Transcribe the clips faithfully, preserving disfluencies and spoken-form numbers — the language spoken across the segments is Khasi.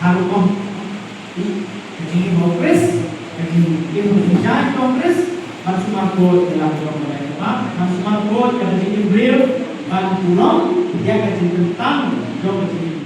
ha rukom. Ka jingim ha u Khrist, ka jingim ha ka jingim ha u Khrist, ban sumar khuid ïa la ka jong ka jingim, ban sumar khuid ïa ka jingim briew, ban pynlong ïa ka jingkyntang jong ka jingim.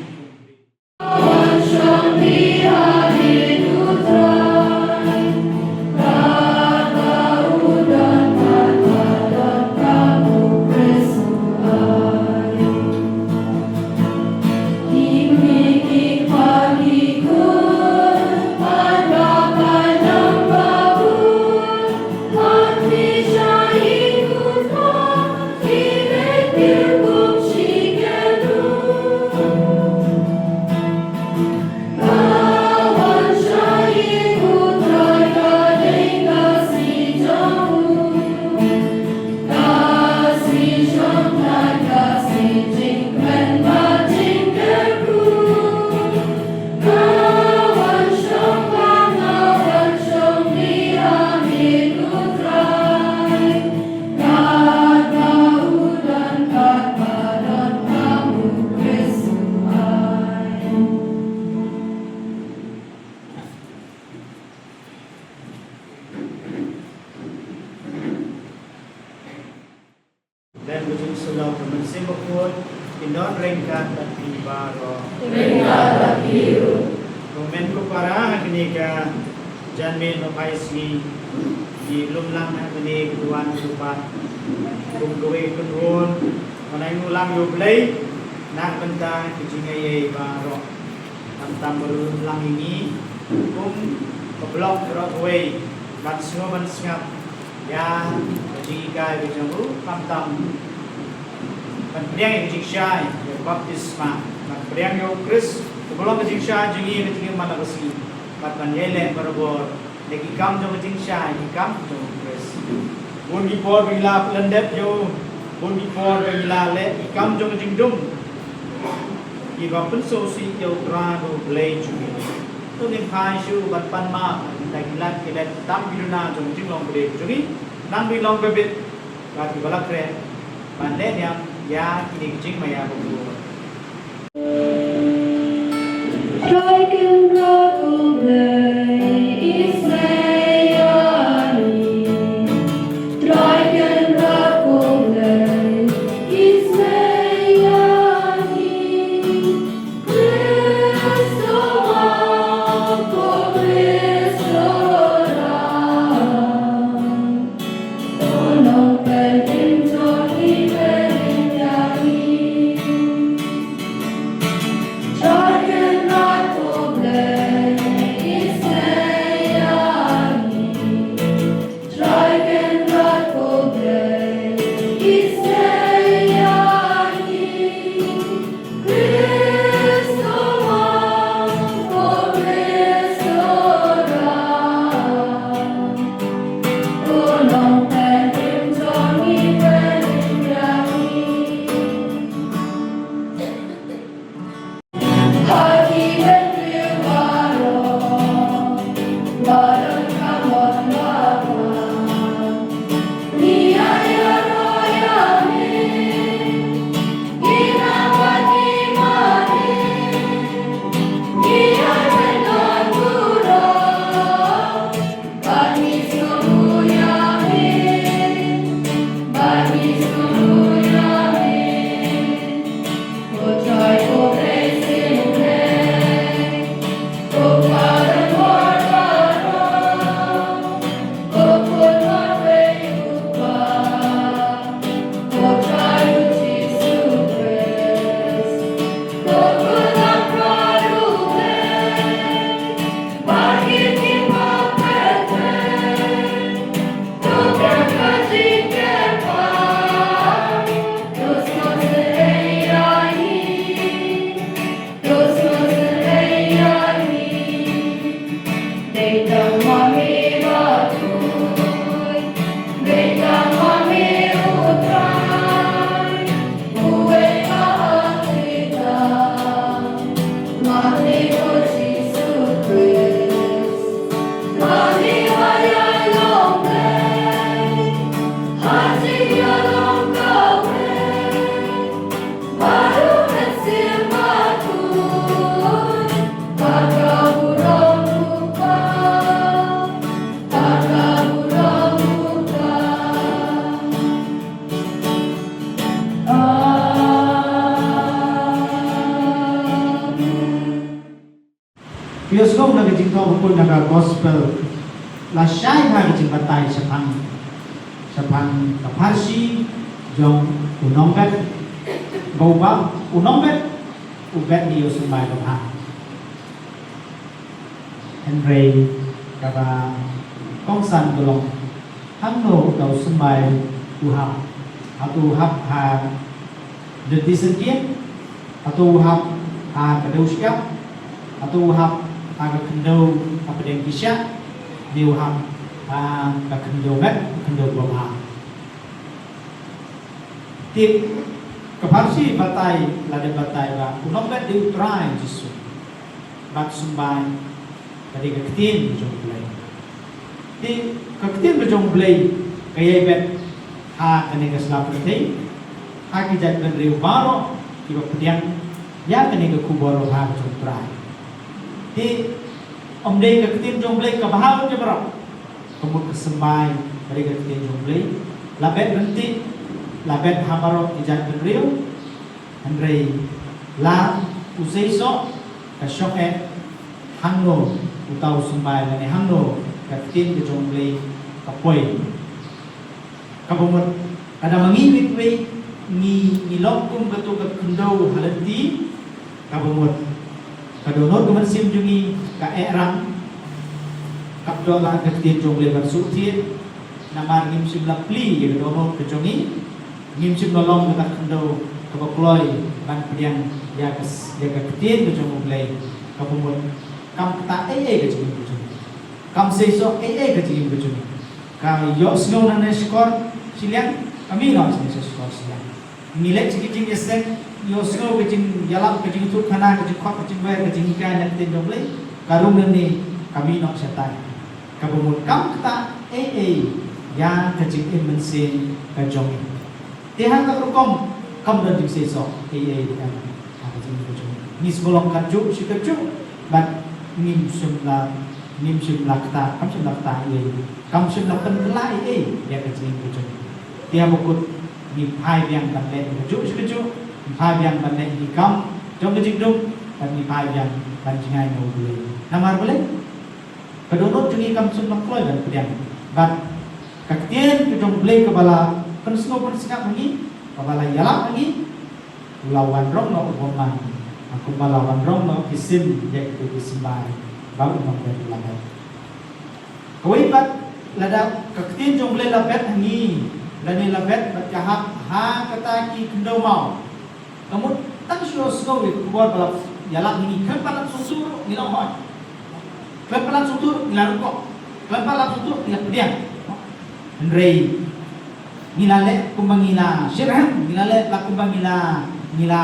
Ka janmiet ba phai sngi, ngi lum lang ha kane ka duwan ka dupat kum kawei ka kynhun ban ai nguh lang ïa U Blei na ka bynta ka jingaiei baroh. Khamtam ba lum lang ïa ngi kum ka block baroh kawei ban sngew ban sngap ïa ka jinghikai ka jong u, khamtam ban pdiang ïa ka jingshai ïa ka baptisma, ban pdiang ïa U Khrist uba long ka jingshai jong ngi ha ka jingim man la ka sngi, bad ban ïaileh barabor da ki kam jong ka jingshai, ki kam jong U Khrist. Bun ki por ba ngi la pynlong dep ïa u, bun ki por ba ngi la leh ki kam jong ka jingdum, kiba pynsngewsih ïa U Trai bad U Blei jong ngi. To ngin phai shuh ban pan map na ki lad ki lad tam ki duna jong ka jinglong kdei jong ngi, khnang ba ngin long beit bad kiba la khreh ban leh niam ïa kine ki jingmaïa ba kordor. Trai Kynrad U Blei, isynei ïa ngi. Trai Kynrad U Blei, isynei ïa ngi. Khrist u wan, ko Khrist u wan. Phi ïohsngew na ka jingthoh bakhuid na ka gospel, la shai ha ka jingbatai shaphang, shaphang ka pharshi jong u nongbet, ba u ba u nongbet u bet ïa u symbai babha. Hynrei kaba kongsan ka long, hangno uta u symbai u hap? Hato u hap ha lynti syngkien? Hato u hap ha ka dewsyiap? Hato u hap ha ka khyndew hapdeng ki shiah? Ne u hap ha ka khyndew met, ka khyndew babha? Te ka pharshi batai, la dep batai ba u nongbet dei u Trai Jisu. Bad symbai ka dei ka ktien jong U Blei. Te ka ktien ka jong U Blei ka ïai bet ha kane ka sla pyrthei, ha ki jaitbynriew baroh kiba pdiang ïa kane ka khubor babha ka jong U Trai. Te ym dei ka ktien jong U Blei kaba bha lut ïa baroh. Ka mut ka symbai ka dei ka ktien jong U Blei, la bet ryntih, la bet ha baroh ki jaitbynriew. Hynrei la u seisoh ka shong eh hangno uta u symbai lane hangno ka ktien ka jong U Blei ka poi. Kaba mut, lada ma ngi wei wei ngi, ngi long kum kato ka khyndew ha lynti, kaba mut ka dohnud ka mynsiem jong ngi ka eh rang. Kaba doh la ka ktien jong U Blei ban shu thied, namar ngim shym la plie ïa ka dohnud ka jong ngi. Ngim shym la long kata ka khyndew kaba kloi ban pdiang ïa ka, ïa ka ktien ka jong U Blei. Kaba mut, kam ktah ei ei ka jingim ka jong ngi. Kam seisoh ei ei ka jingim ka jong ngi. Ka ïohsngew nangne shkor shiliang, ka mih noh nangne shkor shiliang. Ngi leh sha ki jingïaseng, ïohsngew ka jingïalap, ka jingïathuhkhana, ka jingkhot, ka jingwer, ka jinghikai na ka ktien jong U Blei, ka rung nangne, ka mih noh shatai. Kaba mut, kam ktah ei ei ïa ka jingim mynsiem ka jong ngi. Te ha kata ka rukom, kam don jingseisoh ei ei, em, ha ka jingim ka jong ngi. Ngi sngewlong katjuh shi katjuh, bad ngim shym la, ngim shym la ktah, kam shym la ktah ei ei, kam shym la pynkylla ei ei ïa ka jingim ka jong ngi. Te haba kut, ngi phai biang ban leh katjuh shi katjuh, ngi phai biang ban leh ki kam jong ka jingdum, bad ngi phai biang ban jngai na U Blei. Namar balei? Ka dohnud jong ngi kam shym la kloi ban pdiang. Bad ka ktien ka jong U Blei kaba la pynsngew pynsngap ha ngi, kaba la ïalap ha ngi, u la wanrung noh u bymman, ha kumba la wanrung noh ki sim ïa kito ki symbai ba u nongbet u la bet. Kawei pat, lada ka ktien jong U Blei la bet ha ngi, lane la bet bad ka hap ha kata ki khyndew maw, ka mut tang shu sngew ïa ka khubor ba la ïalap ha ngi, khlem pat lap sngewthuh ruh ngi la ong hooid. Khlem pat lap sngewthuh ruh ngi la rung kop. Khlem pat lap sngewthuh ruh ngi la pdiang. Hynrei ngi la leh kumba ngi la shitrhem, ngi la leh kumba ngi la, ngi la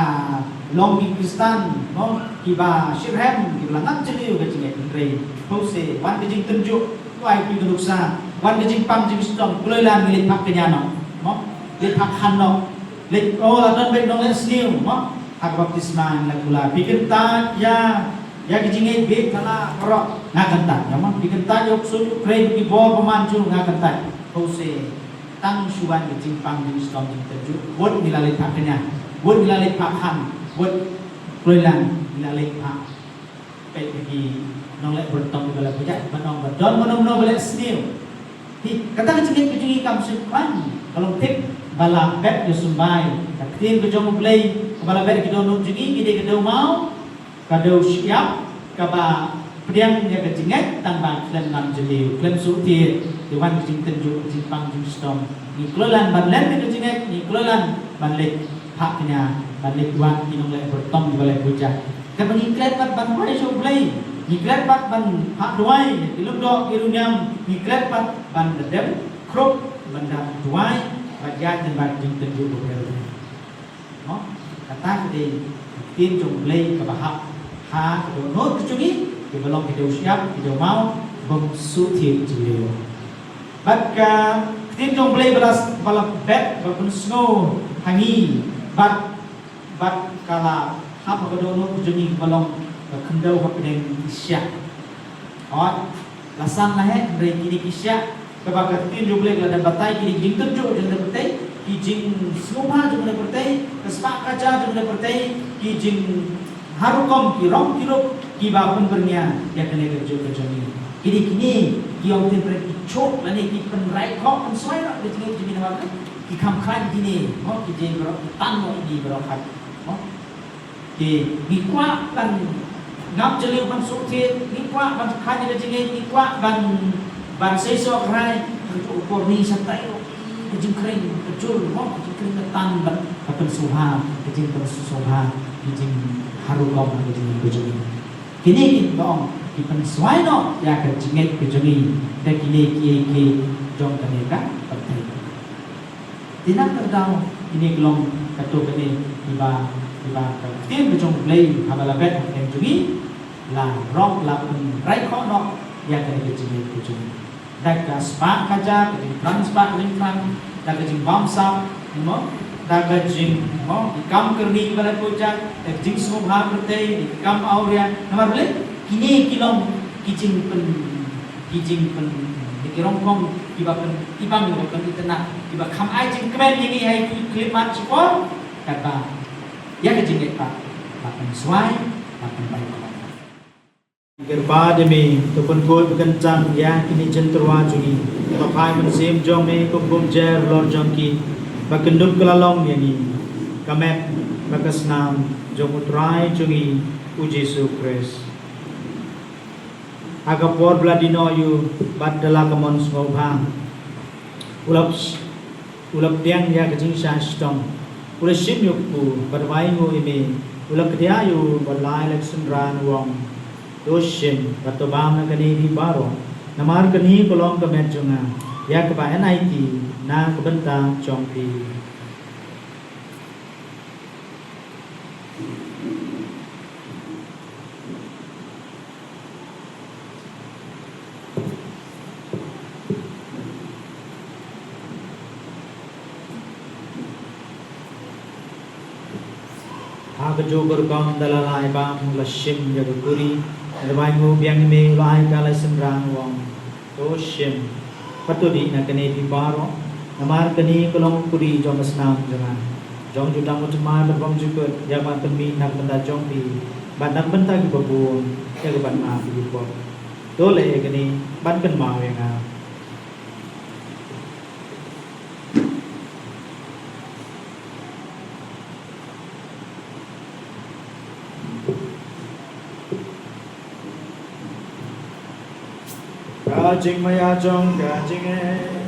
long ki Khristan, mo, kiba shitrhem, kiba la ngam jylliew ka jingngeit, hynrei pause, wan ka jingtynjuh, wai phi ka nuksa, wan ka jingpang jingshitom, kloi lan ngi leit phah kñia noh, mo, leit phah khan noh. Leit, oh, la don beit nongleh sniew, mo. Ha ka baptisma ngi la kular, phi kyntait ïa, ïa ka jingngeit beit thala baroh, nga kyntait, ïa, mo. Phi kyntait ïa u ksuid u khrei, ki bor bymman jong u, nga kyntait. Pause, tang shu wan ka jingpang jingshitom jingtynjuh, bad ngi la leit phah kñia, bad ngi la leit phah khan, bad kloi lan ngi la leit phah peit ïa ki nongleh bynriew kiba la pyrshah ban ong ba don mano mano ba leh sniew. Hi, kata ka jingngeit ka jong ngi kam shym khlaiñ, ka long tip ba la bet ïa u symbai, ka ktien ka jong U Blei, kaba la bet ïa ki dohnud jong ngi, ngi dei ka dew maw, ka dew shyiap, kaba pdiang ïa ka jingngeit tang ba khlem ngam jylliew, khlem shu thied, te wan ka jingtynjuh, ka jingpang jingshitom. Ngi kloi lan ban lem ïa ka jingngeit, ngi kloi lan ban leit phah kñia, ban leit wad ki nongleh bynriew kiba la pyrshah. Katba ngi klet pat ban duwai sha U Blei, ngi klet pat ban phah duwai ïa ki lyngdoh ki riewniam, ngi klet pat ban da dem khrup ban da duwai, bad ïaid lyngba ka jingtynjuh U Blei. Mo, kata ka dei ka ktien jong U Blei kaba hap ha ka dohnud ka jong ngi, kiba long ki dew shyiap, ki dew maw, bym shu thied jylliew. Bad ka ktien jong U Blei ba la, ba la bet, ba la pynsngew ha ngi, bad bad ka la hap ha ka dohnud ka jong ngi kaba long ka khyndew hapdeng ki shiah. Hooid, la san la heh, hynrei kine ki shiah, kaba ka ktien jong U Blei ka la dang batai, kine ki jingtynjuh jong U Blei pyrthei, ki jingsngewbha jong U Blei pyrthei, ka spah ka ja jong U Blei pyrthei, ki jing ha rukom ki rong ki rup kiba pynbyrngia ïa kane ka juk ka jong ngi. Kine, kine ki ong ktien pyrthei ki shuh lane ki pynrai khoh pynsuwai noh ka jingngeit jong ngi namar ki kham khlaiñ kine, mo, ki jingbaroh ki tan noh ine baroh khat, mo. Ki, ngi kwah ban ngam jylliew ban shu thied, ngi kwah ban khlaiñ ka jingngeit, ngi kwah ban, ban seisoh krai, tang ka por ni shatai ruh ka jingkhring ka jur, mo, ka jingkhring ka tan bad ka pynsngewbha, ka jingpynsngewbha, ka jingharum ka jingim ka jong ngi. Kine kiba ong ki pynsuwai noh ïa ka jingngeit ka jong ngi da kine kiei kiei jong kane ka pyrthei. Te na kata ka daw kine ki long katto katne kiba, kiba ka ktien ka jong U Blei haba la bet hapdeng jong ngi la rong la pynrai khoh noh ïa kane ka jingngeit ka jong ngi. Da ka spah ka ja, ka jingkren spah ka jingkren, da ka jingbamsap, mo, da ka jing, mo, ki kam kyrni kiba la pyrshah, da ka jingsngewbha pyrthei, da ki kam awria, namar balei? Kine ki long ki jingpyn, ki jingpyn, da ki rong kong kiba pynitynnad, kiba pynitynnad, kiba kham ai jingkmen ïa ngi ha ki khyllipmat shipor, katba ïa ka jingngeit pat la pynsuwai, la pynrai khoh. Kyrpad ïa me, to pynkhuid ba kan tang ïa kine ki jingtyrwa jong ngi, ba phai mynsiem jong me kum ka umjer halor jong ki, ba kin dup ka la long ïa ngi ka met bad ka snam jong U Trai jong ngi U Jisu Khrist. Ha ka por ba la die noh ïa u bad da la ka mon sngewbha, u la, u la pdiang ïa ka jingshah shitom, u la shim ïa u kpu bad wai nguh ïa me, u la kdiah ïa u bad la ai la ka synran, u ong: To shim bad to bam na kane phi baroh, namar kane ka long ka met jong nga, ïa kaba yn aiti na ka bynta jong phi. Ha kajuh ka rukom da la ai bam, u la shim ïa ka kuri, u la wai nguh biang ïa me, u la ai ka la synran, u ong: To shim bad to dih na kane phi baroh, namar kane ka long ka kuri jong ka snam jong nga, jong jutang u tymmen bad bymjukut, ïa kaban pynmih na ka bynta jong phi bad na ka bynta kiba bun ïa kaban ap ïa ki pop. To leh ïa kane ban kynmaw ïa nga. Ka jingmaïa jong ka jingeh.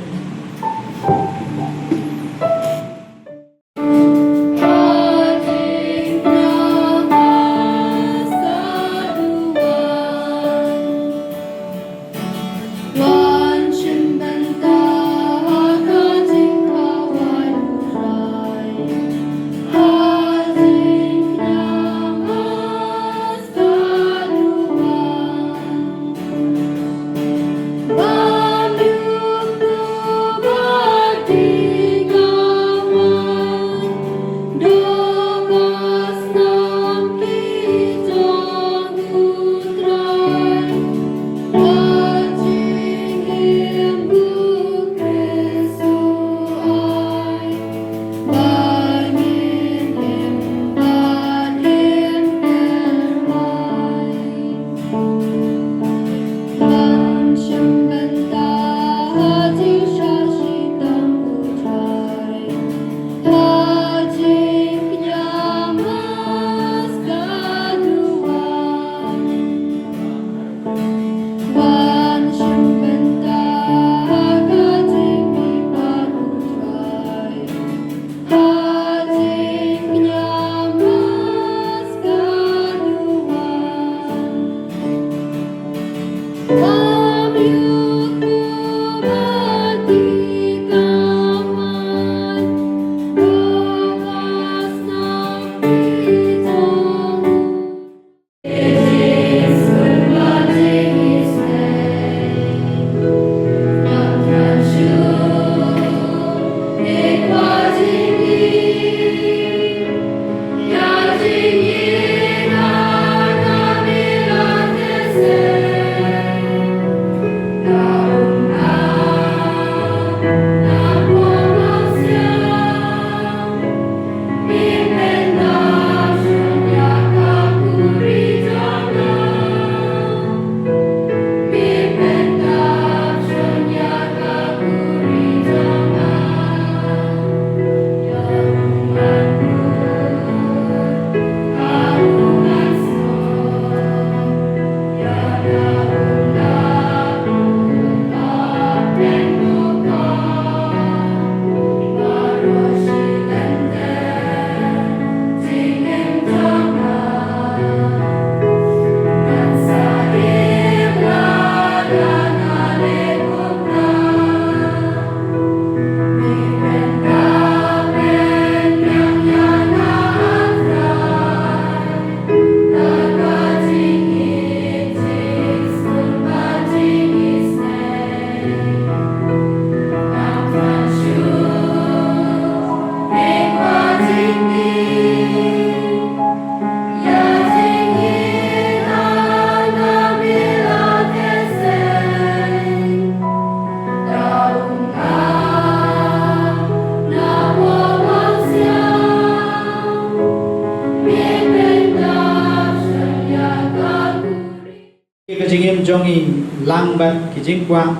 Ka jingim jong ngi lang bad ki jingkwah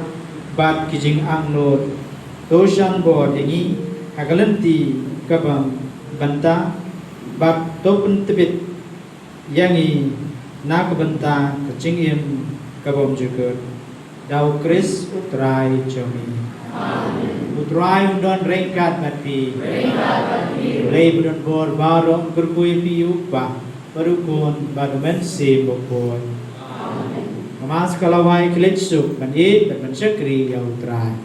bad ki jingangnud. To shah bor ïa ngi ha ka lynti kaba bynta bad to pyntbit ïa ngi na ka bynta ka jingim kaba ym jukut. Da U Khrist U Trai jong ngi. U Trai un don ryngkat bad phi. U Blei ba don bor baroh un kyrkhu ïa phi, U Kpa bad U Khun bad U Mynsiem Bakhuid. Nga mas ka lawei khlieh suk ban ïeit bad ban shakri ïa U Trai.